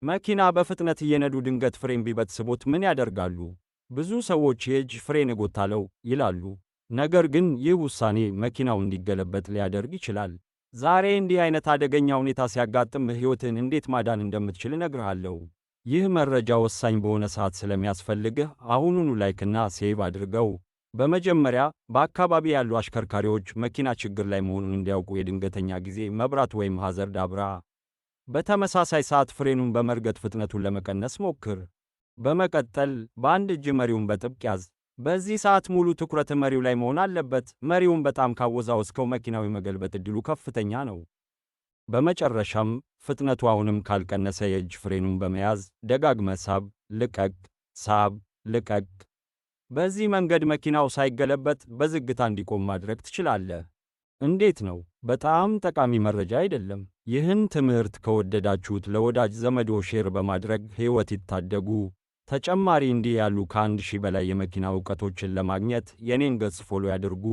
መኪና በፍጥነት እየነዱ ድንገት ፍሬን ቢበጥስቦት ምን ያደርጋሉ? ብዙ ሰዎች የእጅ ፍሬን እጎታለሁ ይላሉ። ነገር ግን ይህ ውሳኔ መኪናው እንዲገለበጥ ሊያደርግ ይችላል። ዛሬ እንዲህ አይነት አደገኛ ሁኔታ ሲያጋጥምህ ሕይወትህን እንዴት ማዳን እንደምትችል እነግርሃለሁ። ይህ መረጃ ወሳኝ በሆነ ሰዓት ስለሚያስፈልግህ አሁኑኑ like ና save አድርገው። በመጀመሪያ፣ በአካባቢ ያሉ አሽከርካሪዎች መኪና ችግር ላይ መሆኑን እንዲያውቁ የድንገተኛ ጊዜ መብራት ወይም hazard አብራ። በተመሳሳይ ሰዓት ፍሬኑን በመርገጥ ፍጥነቱን ለመቀነስ ሞክር። በመቀጠል በአንድ እጅ መሪውን በጥብቅ ያዝ። በዚህ ሰዓት ሙሉ ትኩረት መሪው ላይ መሆን አለበት። መሪውን በጣም ካወዛወዝከው መኪናው የመገልበጥ ዕድሉ ከፍተኛ ነው። በመጨረሻም፣ ፍጥነቱ አሁንም ካልቀነሰ የእጅ ፍሬኑን በመያዝ ደጋግመህ ሳብ፣ ልቀቅ፣ ሳብ፣ ልቀቅ። በዚህ መንገድ መኪናው ሳይገለበጥ በዝግታ እንዲቆም ማድረግ ትችላለህ። እንዴት ነው? በጣም ጠቃሚ መረጃ አይደለም? ይህን ትምህርት ከወደዳችሁት ለወዳጅ ዘመዶ share በማድረግ ሕይወት ይታደጉ። ተጨማሪ እንዲህ ያሉ ከ1000 በላይ የመኪና እውቀቶችን ለማግኘት የኔን ገጽ follow ያድርጉ።